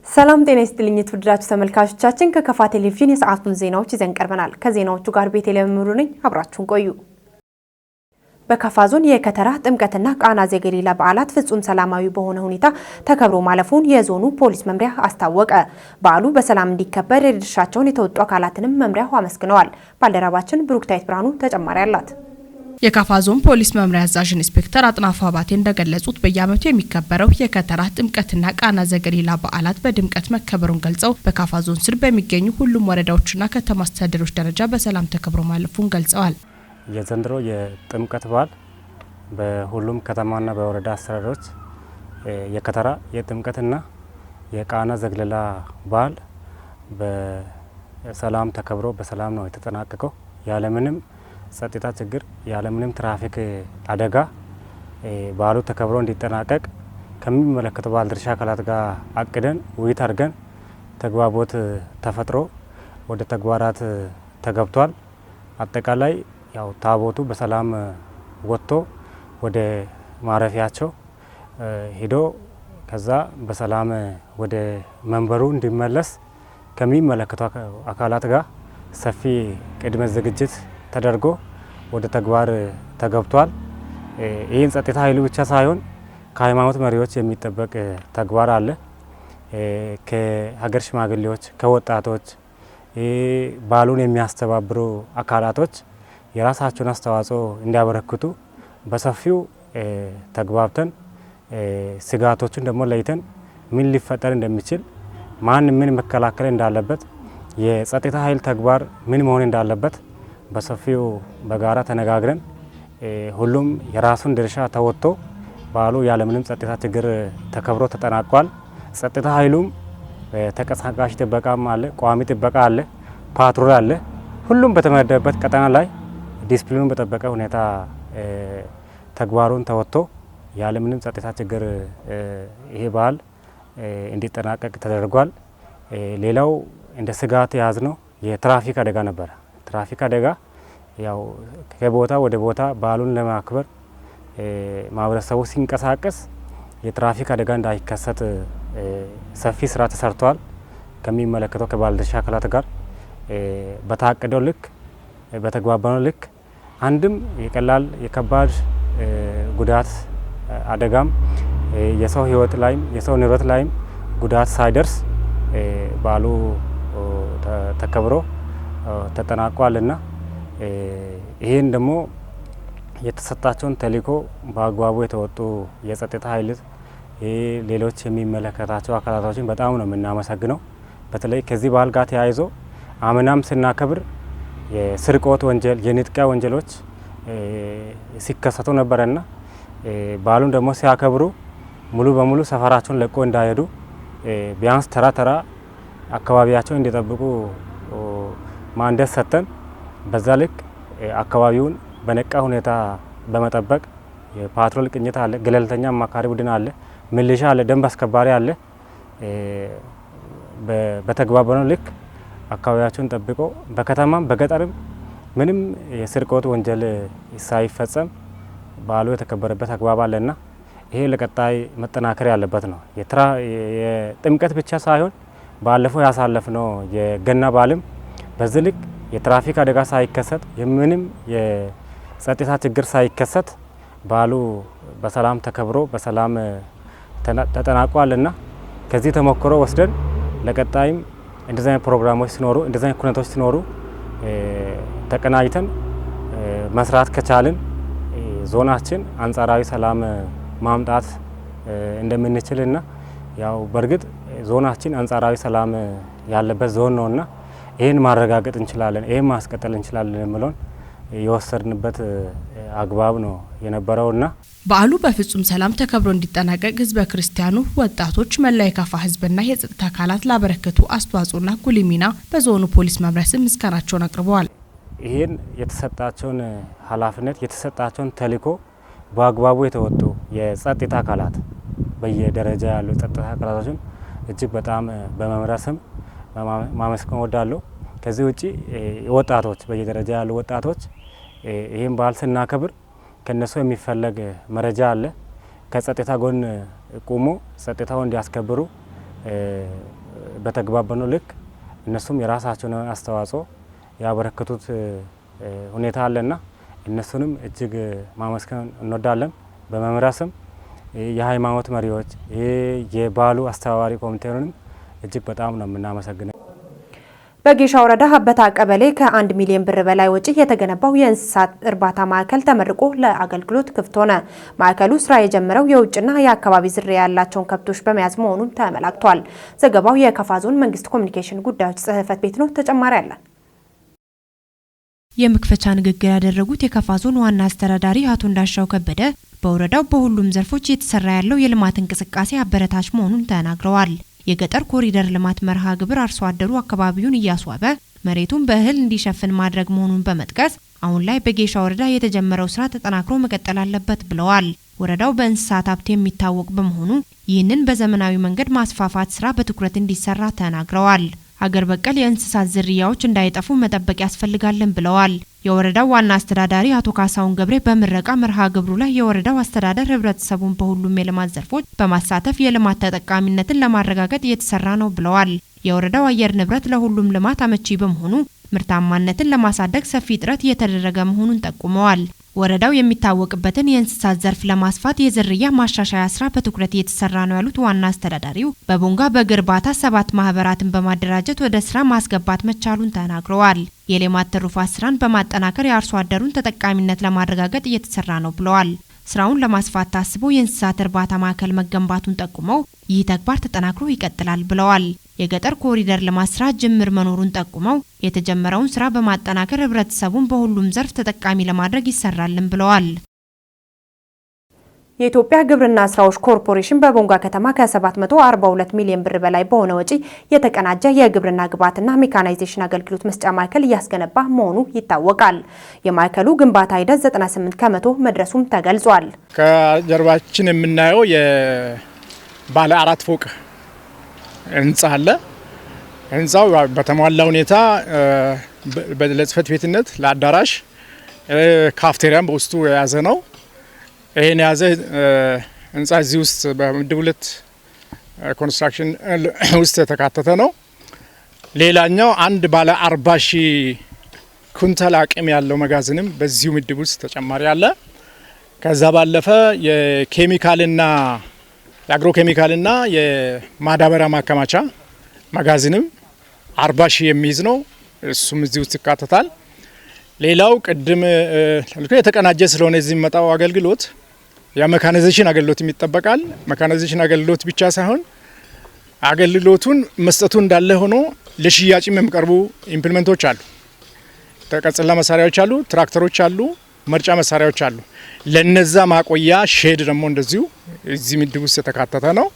ሰላም ጤና ይስጥልኝ የተወደዳችሁ ተመልካቾቻችን፣ ከከፋ ቴሌቪዥን የሰዓቱን ዜናዎች ይዘን ቀርበናል። ከዜናዎቹ ጋር ቤተልሔም ምሩ ነኝ። አብራችሁን ቆዩ። በካፋ ዞን የከተራ፣ ጥምቀትና ቃና ዘገሊላ በዓላት ፍጹም ሰላማዊ በሆነ ሁኔታ ተከብሮ ማለፉን የዞኑ ፖሊስ መምሪያ አስታወቀ። በዓሉ በሰላም እንዲከበር የድርሻቸውን የተወጡ አካላትንም መምሪያው አመስግነዋል። ባልደረባችን ብሩክታይት ብርሃኑ ተጨማሪ አላት። የካፋ ዞን ፖሊስ መምሪያ አዛዥ ኢንስፔክተር አጥናፉ አባቴ እንደገለጹት፣ በየዓመቱ የሚከበረው የከተራ፣ ጥምቀትና ቃና ዘገሊላ በዓላት በድምቀት መከበሩን ገልጸው፣ በካፋ ዞን ስር በሚገኙ ሁሉም ወረዳዎችና ከተማ አስተዳደሮች ደረጃ በሰላም ተከብሮ ማለፉን ገልጸዋል። የዘንድሮ የጥምቀት በዓል በሁሉም ከተማና በወረዳ አስተዳደሮች የከተራ፣ የጥምቀትና የቃና ዘገሊላ በዓል በሰላም ተከብሮ በሰላም ነው የተጠናቀቀው። ያለምንም ጸጥታ ችግር፣ ያለምንም ትራፊክ አደጋ በዓሉ ተከብሮ እንዲጠናቀቅ ከሚመለከተው ባለድርሻ አካላት ጋር አቅደን፣ ውይይት አድርገን፣ ተግባቦት ተፈጥሮ ወደ ተግባራት ተገብቷል። አጠቃላይ ያው ታቦቱ በሰላም ወጥቶ ወደ ማረፊያቸው ሄዶ ከዛ በሰላም ወደ መንበሩ እንዲመለስ ከሚመለከቱ አካላት ጋር ሰፊ ቅድመ ዝግጅት ተደርጎ ወደ ተግባር ተገብቷል። ይህን ጸጥታ ኃይሉ ብቻ ሳይሆን ከሃይማኖት መሪዎች የሚጠበቅ ተግባር አለ። ከሀገር ሽማግሌዎች፣ ከወጣቶች፣ በዓሉን የሚያስተባብሩ አካላቶች የራሳቸውን አስተዋጽኦ እንዲያበረክቱ በሰፊው ተግባብተን፣ ስጋቶችን ደግሞ ለይተን፣ ምን ሊፈጠር እንደሚችል፣ ማን ምን መከላከል እንዳለበት፣ የጸጥታ ኃይል ተግባር ምን መሆን እንዳለበት በሰፊው በጋራ ተነጋግረን ሁሉም የራሱን ድርሻ ተወጥቶ በዓሉ ያለምንም ጸጥታ ችግር ተከብሮ ተጠናቋል። ጸጥታ ኃይሉም ተንቀሳቃሽ ጥበቃም አለ፣ ቋሚ ጥበቃ አለ፣ ፓትሮል አለ። ሁሉም በተመደበበት ቀጠና ላይ ዲስፕሊኑን በጠበቀ ሁኔታ ተግባሩን ተወጥቶ ያለምንም ጸጥታ ችግር ይሄ በዓል እንዲጠናቀቅ ተደርጓል። ሌላው እንደ ስጋት የያዝነው የትራፊክ አደጋ ነበረ። ትራፊክ አደጋ ያው ከቦታ ወደ ቦታ በዓሉን ለማክበር ማህበረሰቡ ሲንቀሳቀስ የትራፊክ አደጋ እንዳይከሰት ሰፊ ስራ ተሰርቷል። ከሚመለከተው ከባለድርሻ አካላት ጋር በታቀደው ልክ፣ በተግባባነው ልክ አንድም የቀላል የከባድ ጉዳት አደጋም የሰው ሕይወት ላይም የሰው ንብረት ላይም ጉዳት ሳይደርስ በዓሉ ተከብሮ ተጠናቋልና ይህን ደግሞ የተሰጣቸውን ተልዕኮ በአግባቡ የተወጡ የጸጥታ ኃይል፣ ሌሎች የሚመለከታቸው አካላቶችን በጣም ነው የምናመሰግነው። በተለይ ከዚህ በዓል ጋር ተያይዞ አምናም ስናከብር የስርቆት ወንጀል፣ የንጥቂያ ወንጀሎች ሲከሰቱ ነበረና በዓሉን ደግሞ ሲያከብሩ ሙሉ በሙሉ ሰፈራቸውን ለቆ እንዳይሄዱ፣ ቢያንስ ተራ ተራ አካባቢያቸውን እንዲጠብቁ mandate ሰጥተን፣ በዛ ልክ አካባቢውን በነቃ ሁኔታ በመጠበቅ የፓትሮል ቅኝት አለ፣ ገለልተኛ አማካሪ ቡድን አለ፣ ሚሊሻ አለ፣ ደንብ አስከባሪ አለ። በተግባባነው ልክ አካባቢያቸውን ጠብቆ በከተማም በገጠርም ምንም የስርቆት ወንጀል ሳይፈጸም በዓሉ የተከበረበት አግባብ አለና ይሄ ለቀጣይ መጠናከር ያለበት ነው። የጥምቀት ብቻ ሳይሆን ባለፈው ያሳለፍነው የገና በዓልም በዚህ ልክ የትራፊክ አደጋ ሳይከሰት፣ የምንም የጸጥታ ችግር ሳይከሰት በዓሉ በሰላም ተከብሮ በሰላም ተጠናቋልና ከዚህ ተሞክሮ ወስደን ለቀጣይም እንደዚህ አይነት ፕሮግራሞች ሲኖሩ፣ እንደዚህ አይነት ኩነቶች ሲኖሩ ተቀናጅተን መስራት ከቻልን ዞናችን አንጻራዊ ሰላም ማምጣት እንደምንችልና ያው በእርግጥ ዞናችን አንጻራዊ ሰላም ያለበት ዞን ነውና ይህን ማረጋገጥ እንችላለን፣ ይህን ማስቀጠል እንችላለን የሚለውን የወሰድንበት አግባብ ነው የነበረውና በዓሉ በፍጹም ሰላም ተከብሮ እንዲጠናቀቅ ህዝበ ክርስቲያኑ፣ ወጣቶች፣ መላ የካፋ ህዝብና የጸጥታ አካላት ላበረከቱ አስተዋጽኦና ጉልህ ሚና በዞኑ ፖሊስ መምሪያ ስም ምስጋናቸውን አቅርበዋል። ይህን የተሰጣቸውን ኃላፊነት፣ የተሰጣቸውን ተልዕኮ በአግባቡ የተወጡ የጸጥታ አካላት፣ በየደረጃ ያሉ የጸጥታ አካላቶችን እጅግ በጣም በመምሪያ ስም ማመስገን እወዳለሁ። ከዚህ ውጪ ወጣቶች፣ በየደረጃ ያሉ ወጣቶች ይህን በዓል ስናከብር ከነሱ የሚፈለግ መረጃ አለ። ከጸጥታ ጎን ቆሞ ጸጥታውን እንዲያስከብሩ በተግባባነው ልክ እነሱም የራሳቸውን አስተዋጽኦ ያበረከቱት ሁኔታ አለና እነሱንም እጅግ ማመስገን እንወዳለን። በመምሪያ ስም የሃይማኖት መሪዎች፣ የበዓሉ አስተባባሪ ኮሚቴውንም እጅግ በጣም ነው የምናመሰግነው። በጌሻ ወረዳ ሀበታ ቀበሌ ከ1 ሚሊዮን ብር በላይ ወጪ የተገነባው የእንስሳት እርባታ ማዕከል ተመርቆ ለአገልግሎት ክፍት ሆነ። ማዕከሉ ስራ የጀመረው የውጭና የአካባቢ ዝርያ ያላቸውን ከብቶች በመያዝ መሆኑን ተመላክቷል። ዘገባው የከፋ ዞን መንግስት ኮሚኒኬሽን ጉዳዮች ጽሕፈት ቤት ነው። ተጨማሪ አለን። የመክፈቻ ንግግር ያደረጉት የከፋ ዞን ዋና አስተዳዳሪ አቶ እንዳሻው ከበደ በወረዳው በሁሉም ዘርፎች እየተሰራ ያለው የልማት እንቅስቃሴ አበረታች መሆኑን ተናግረዋል። የገጠር ኮሪደር ልማት መርሃ ግብር አርሶ አደሩ አካባቢውን እያስዋበ መሬቱን በእህል እንዲሸፍን ማድረግ መሆኑን በመጥቀስ አሁን ላይ በጌሻ ወረዳ የተጀመረው ስራ ተጠናክሮ መቀጠል አለበት ብለዋል። ወረዳው በእንስሳት ሀብት የሚታወቅ በመሆኑ ይህንን በዘመናዊ መንገድ ማስፋፋት ስራ በትኩረት እንዲሰራ ተናግረዋል። ሀገር በቀል የእንስሳት ዝርያዎች እንዳይጠፉ መጠበቅ ያስፈልጋልን ብለዋል። የወረዳው ዋና አስተዳዳሪ አቶ ካሳሁን ገብሬ በምረቃ መርሃ ግብሩ ላይ የወረዳው አስተዳደር ህብረተሰቡን በሁሉም የልማት ዘርፎች በማሳተፍ የልማት ተጠቃሚነትን ለማረጋገጥ እየተሰራ ነው ብለዋል። የወረዳው አየር ንብረት ለሁሉም ልማት አመቺ በመሆኑ ምርታማነትን ለማሳደግ ሰፊ ጥረት እየተደረገ መሆኑን ጠቁመዋል። ወረዳው የሚታወቅበትን የእንስሳት ዘርፍ ለማስፋት የዝርያ ማሻሻያ ስራ በትኩረት እየተሰራ ነው ያሉት ዋና አስተዳዳሪው በቦንጋ በግ እርባታ 7 ማህበራትን በማደራጀት ወደ ስራ ማስገባት መቻሉን ተናግረዋል። የሌማት ትሩፋት ስራን በማጠናከር የአርሶ አደሩን ተጠቃሚነት ለማረጋገጥ እየተሰራ ነው ብለዋል። ስራውን ለማስፋት ታስቦ የእንስሳት እርባታ ማዕከል መገንባቱን ጠቁመው ይህ ተግባር ተጠናክሮ ይቀጥላል ብለዋል። የገጠር ኮሪደር ልማት ስራ ጅምር መኖሩን ጠቁመው የተጀመረውን ስራ በማጠናከር ህብረተሰቡን በሁሉም ዘርፍ ተጠቃሚ ለማድረግ ይሰራልን ብለዋል። የኢትዮጵያ ግብርና ስራዎች ኮርፖሬሽን በቦንጋ ከተማ ከ742 ሚሊዮን ብር በላይ በሆነ ወጪ የተቀናጀ የግብርና ግብዓትና ሜካናይዜሽን አገልግሎት መስጫ ማዕከል እያስገነባ መሆኑ ይታወቃል። የማዕከሉ ግንባታ ሂደት 98% መድረሱም ተገልጿል። ከጀርባችን የምናየው የባለ 4 ፎቅ ህንጻ አለ። ህንጻው በተሟላ ሁኔታ ለጽህፈት ቤትነት፣ ለአዳራሽ፣ ካፍቴሪያም በውስጡ የያዘ ነው። ይሄን የያዘ ህንጻ እዚህ ውስጥ በምድብ 2 ኮንስትራክሽን ውስጥ የተካተተ ነው። ሌላኛው አንድ ባለ 40 ሺህ ኩንታል አቅም ያለው መጋዘንም በዚሁ ምድብ ውስጥ ተጨማሪ አለ። ከዛ ባለፈ የኬሚካልና የአግሮ ኬሚካልና የማዳበሪያ ማከማቻ መጋዘንም 40 ሺህ የሚይዝ ነው። እሱም እዚህ ውስጥ ይካተታል። ሌላው ቅድም የተቀናጀ ስለሆነ እዚህ የሚመጣው አገልግሎት የሜካናይዜሽን አገልግሎት ይጠበቃል። ሜካናይዜሽን አገልግሎት ብቻ ሳይሆን አገልግሎቱን መስጠቱ እንዳለ ሆኖ ለሽያጭም የሚቀርቡ implement ኦች አሉ። ተቀጽላ መሳሪያዎች አሉ፣ ትራክተሮች አሉ፣ መርጫ መሳሪያዎች አሉ። ለነዛ ማቆያ shed ደግሞ እንደዚሁ እዚህ ምድብ ውስጥ የተካተተ ነው።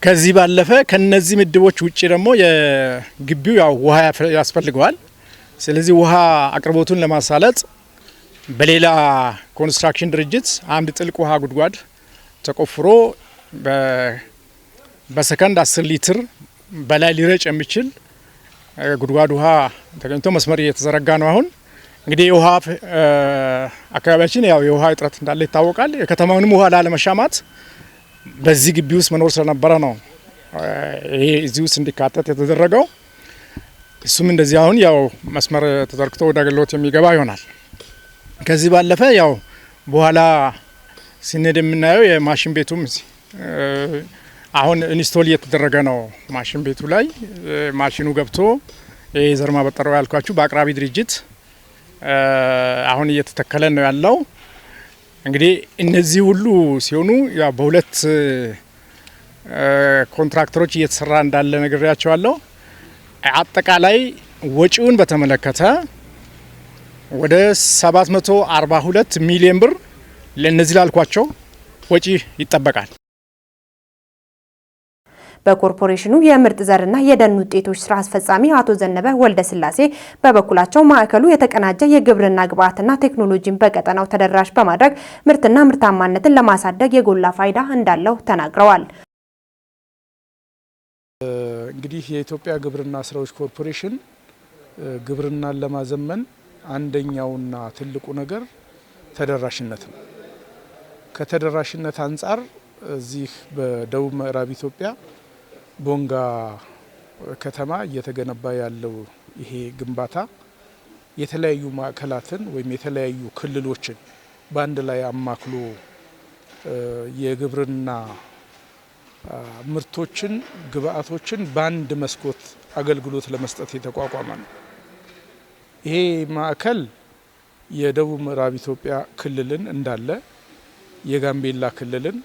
ከዚህ ባለፈ ከነዚህ ምድቦች ውጪ ደግሞ የግቢው ያው ውሃ ያስፈልገዋል። ስለዚህ ውሃ አቅርቦቱን ለማሳለጥ በሌላ ኮንስትራክሽን ድርጅት አንድ ጥልቅ ውሃ ጉድጓድ ተቆፍሮ በሰከንድ 10 ሊትር በላይ ሊረጭ የሚችል ጉድጓድ ውሃ ተገኝቶ መስመር እየተዘረጋ ነው። አሁን እንግዲህ የውሃ አካባቢያችን ያው የውሃ እጥረት እንዳለ ይታወቃል። የከተማውንም ውሃ ላለመሻማት በዚህ ግቢ ውስጥ መኖር ስለነበረ ነው ይሄ እዚህ ውስጥ እንዲካተት የተደረገው። እሱም እንደዚህ አሁን ያው መስመር ተዘርግቶ ወደ አገልግሎት የሚገባ ይሆናል። ከዚህ ባለፈ ያው በኋላ ስንሄድ የምናየው የማሽን ቤቱም አሁን install እየተደረገ ነው። ማሽን ቤቱ ላይ ማሽኑ ገብቶ የዘር ማበጠሪያው ያልኳችሁ በአቅራቢ ድርጅት አሁን እየተተከለ ነው ያለው። እንግዲህ እነዚህ ሁሉ ሲሆኑ ያው በሁለት ኮንትራክተሮች እየተሰራ እንዳለ ነግሬያቸዋለሁ። አጠቃላይ ወጪውን በተመለከተ ወደ 742 ሚሊዮን ብር ለነዚህ ላልኳቸው ወጪ ይጠበቃል። በኮርፖሬሽኑ የምርጥ ዘርና የደን ውጤቶች ስራ አስፈጻሚ አቶ ዘነበ ወልደ ስላሴ በበኩላቸው ማዕከሉ የተቀናጀ የግብርና ግብዓትና ቴክኖሎጂን በቀጠናው ተደራሽ በማድረግ ምርትና ምርታማነትን ለማሳደግ የጎላ ፋይዳ እንዳለው ተናግረዋል። እንግዲህ የኢትዮጵያ ግብርና ስራዎች ኮርፖሬሽን ግብርናን ለማዘመን አንደኛውና ትልቁ ነገር ተደራሽነት ነው። ከተደራሽነት አንጻር እዚህ በደቡብ ምዕራብ ኢትዮጵያ ቦንጋ ከተማ እየተገነባ ያለው ይሄ ግንባታ የተለያዩ ማዕከላትን ወይም የተለያዩ ክልሎችን በአንድ ላይ አማክሎ የግብርና ምርቶችን፣ ግብአቶችን በአንድ መስኮት አገልግሎት ለመስጠት የተቋቋመ ነው። ይሄ ማዕከል የደቡብ ምዕራብ ኢትዮጵያ ክልልን እንዳለ፣ የጋምቤላ ክልልን፣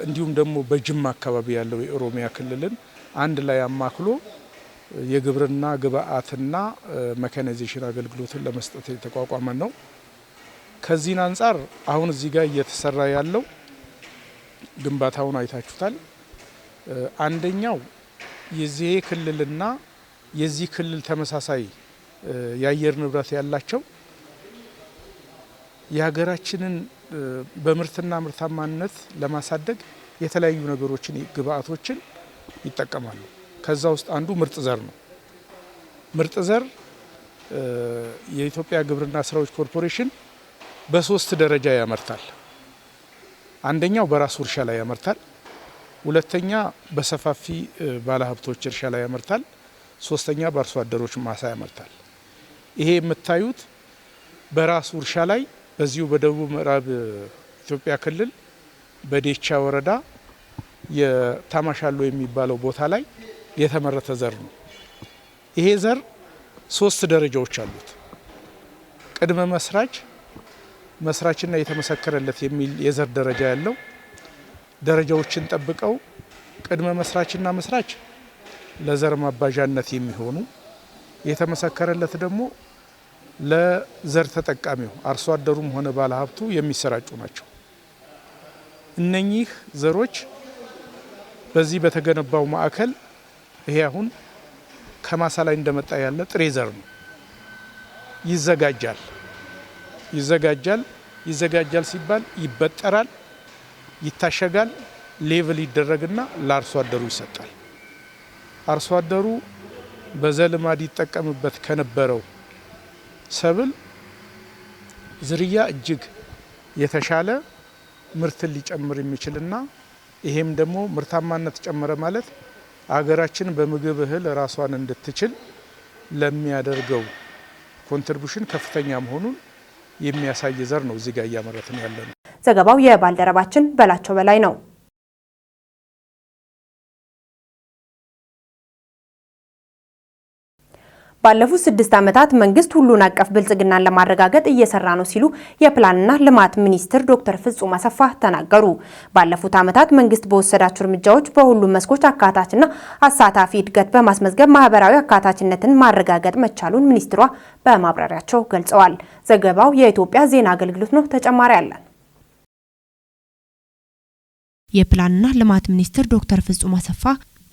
እንዲሁም ደግሞ በጅማ አካባቢ ያለው የኦሮሚያ ክልልን አንድ ላይ አማክሎ የግብርና ግብአትና መካናይዜሽን አገልግሎትን ለመስጠት የተቋቋመ ነው። ከዚህን አንጻር አሁን እዚህ ጋር እየተሰራ ያለው ግንባታውን አይታችሁታል። አንደኛው የዚህ ክልልና የዚህ ክልል ተመሳሳይ የአየር ንብረት ያላቸው የሀገራችንን በምርትና ምርታማነት ለማሳደግ የተለያዩ ነገሮችን፣ ግብአቶችን ይጠቀማሉ። ከዛ ውስጥ አንዱ ምርጥ ዘር ነው። ምርጥ ዘር የኢትዮጵያ ግብርና ስራዎች ኮርፖሬሽን በሶስት ደረጃ ያመርታል። አንደኛው በራሱ እርሻ ላይ ያመርታል። ሁለተኛ በሰፋፊ ባለሀብቶች እርሻ ላይ ያመርታል። ሶስተኛ በአርሶ አደሮች ማሳ ያመርታል። ይሄ የምታዩት በራሱ እርሻ ላይ በዚሁ በደቡብ ምዕራብ ኢትዮጵያ ክልል በዴቻ ወረዳ የታማሻሎ የሚባለው ቦታ ላይ የተመረተ ዘር ነው። ይሄ ዘር ሶስት ደረጃዎች አሉት። ቅድመ መስራች፣ መስራችና የተመሰከረለት የሚል የዘር ደረጃ ያለው፣ ደረጃዎችን ጠብቀው ቅድመ መስራችና መስራች ለዘር ማባዣነት የሚሆኑ፣ የተመሰከረለት ደግሞ ለዘር ተጠቃሚው አርሶ አደሩም ሆነ ባለሀብቱ የሚሰራጩ ናቸው። እነኚህ ዘሮች በዚህ በተገነባው ማዕከል፣ ይሄ አሁን ከማሳ ላይ እንደመጣ ያለ ጥሬ ዘር ነው። ይዘጋጃል ይዘጋጃል ይዘጋጃል ሲባል ይበጠራል፣ ይታሸጋል፣ label ይደረግና ለአርሶ አደሩ ይሰጣል። አርሶ አደሩ በዘልማድ ይጠቀምበት ከነበረው ሰብል ዝርያ እጅግ የተሻለ ምርትን ሊጨምር የሚችልና ይሄም ደግሞ ምርታማነት ጨመረ ማለት አገራችን በምግብ እህል ራሷን እንድትችል ለሚያደርገው contribution ከፍተኛ መሆኑን የሚያሳይ ዘር ነው እዚህ ጋር እያመረትን ያለ ነው። ዘገባው የባልደረባችን በላቸው በላይ ነው። ባለፉት 6 ዓመታት መንግስት ሁሉን አቀፍ ብልጽግናን ለማረጋገጥ እየሰራ ነው ሲሉ የፕላንና ልማት ሚኒስትር ዶክተር ፍጹም አሰፋ ተናገሩ። ባለፉት ዓመታት መንግስት በወሰዳቸው እርምጃዎች በሁሉም መስኮች አካታችና አሳታፊ እድገት በማስመዝገብ ማህበራዊ አካታችነትን ማረጋገጥ መቻሉን ሚኒስትሯ በማብራሪያቸው ገልጸዋል። ዘገባው የኢትዮጵያ ዜና አገልግሎት ነው። ተጨማሪ አለን። የፕላንና ልማት ሚኒስትር ዶክተር ፍጹም አሰፋ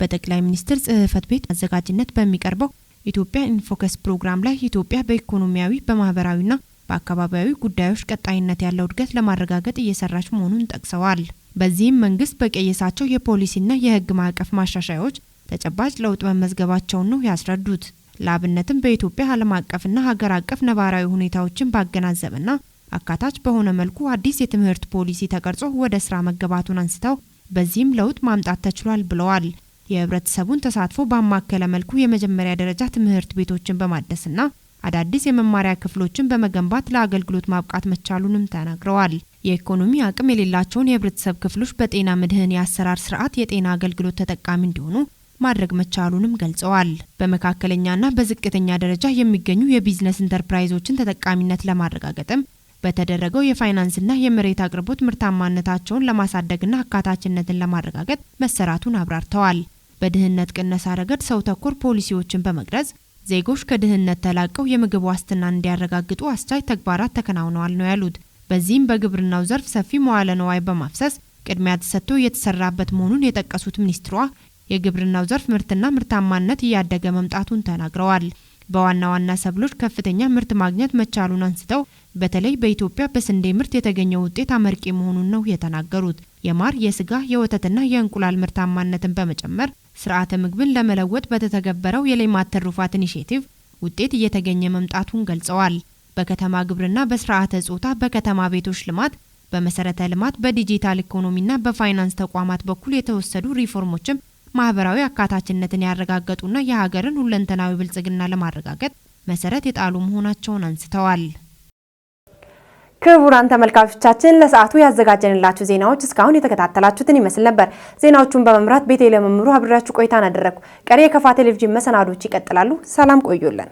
በጠቅላይ ሚኒስትር ጽህፈት ቤት አዘጋጅነት በሚቀርበው ኢትዮጵያ in focus ፕሮግራም ላይ ኢትዮጵያ በኢኮኖሚያዊ፣ በማህበራዊና በአካባቢያዊ ጉዳዮች ቀጣይነት ያለው እድገት ለማረጋገጥ እየሰራች መሆኑን ጠቅሰዋል። በዚህም መንግስት በቀየሳቸው የፖሊሲና የህግ ማዕቀፍ ማሻሻያዎች ተጨባጭ ለውጥ መመዝገባቸውን ነው ያስረዱት። ለአብነትም በኢትዮጵያ ዓለም አቀፍና ሀገር አቀፍ ነባራዊ ሁኔታዎችን ባገናዘበና አካታች በሆነ መልኩ አዲስ የትምህርት ፖሊሲ ተቀርጾ ወደ ስራ መገባቱን አንስተው በዚህም ለውጥ ማምጣት ተችሏል ብለዋል። የህብረተሰቡን ተሳትፎ ባማከለ መልኩ የመጀመሪያ ደረጃ ትምህርት ቤቶችን በማደስና አዳዲስ የመማሪያ ክፍሎችን በመገንባት ለአገልግሎት ማብቃት መቻሉንም ተናግረዋል። የኢኮኖሚ አቅም የሌላቸውን የህብረተሰብ ክፍሎች በጤና መድህን የአሰራር ስርዓት የጤና አገልግሎት ተጠቃሚ እንዲሆኑ ማድረግ መቻሉንም ገልጸዋል። በመካከለኛና በዝቅተኛ ደረጃ የሚገኙ የቢዝነስ ኢንተርፕራይዞችን ተጠቃሚነት ለማረጋገጥም በተደረገው የፋይናንስና የመሬት አቅርቦት ምርታማነታቸውን ለማሳደግና አካታችነትን ለማረጋገጥ መሰራቱን አብራርተዋል። በድህነት ቅነሳ ረገድ ሰው ተኮር ፖሊሲዎችን በመቅረጽ ዜጎች ከድህነት ተላቀው የምግብ ዋስትናን እንዲያረጋግጡ አስቻይ ተግባራት ተከናውነዋል ነው ያሉት። በዚህም በግብርናው ዘርፍ ሰፊ መዋለ ንዋይ በማፍሰስ ቅድሚያ ተሰጥቶ እየተሰራበት መሆኑን የጠቀሱት ሚኒስትሯ የግብርናው ዘርፍ ምርትና ምርታማነት እያደገ መምጣቱን ተናግረዋል። በዋና ዋና ሰብሎች ከፍተኛ ምርት ማግኘት መቻሉን አንስተው በተለይ በኢትዮጵያ በስንዴ ምርት የተገኘው ውጤት አመርቂ መሆኑን ነው የተናገሩት። የማር፣ የስጋ፣ የወተትና የእንቁላል ምርታማነትን በመጨመር ስርዓተ ምግብን ለመለወጥ በተተገበረው የሌማት ትሩፋት initiative ውጤት እየተገኘ መምጣቱን ገልጸዋል። በከተማ ግብርና፣ በስርዓተ ጾታ፣ በከተማ ቤቶች ልማት፣ በመሰረተ ልማት፣ በዲጂታል ኢኮኖሚና በፋይናንስ ተቋማት በኩል የተወሰዱ ሪፎርሞችም ማህበራዊ አካታችነትን ያረጋገጡና የሀገርን ሁለንተናዊ ብልጽግና ለማረጋገጥ መሰረት የጣሉ መሆናቸውን አንስተዋል። ክቡራን ተመልካቾቻችን፣ ለሰዓቱ ያዘጋጀንላችሁ ዜናዎች እስካሁን የተከታተላችሁትን ይመስል ነበር። ዜናዎቹን በመምራት ቤቴ ለመምሩ አብሬያችሁ ቆይታን አደረግኩ። ቀሪ የከፋ ቴሌቪዥን መሰናዶች ይቀጥላሉ። ሰላም ቆዩልን።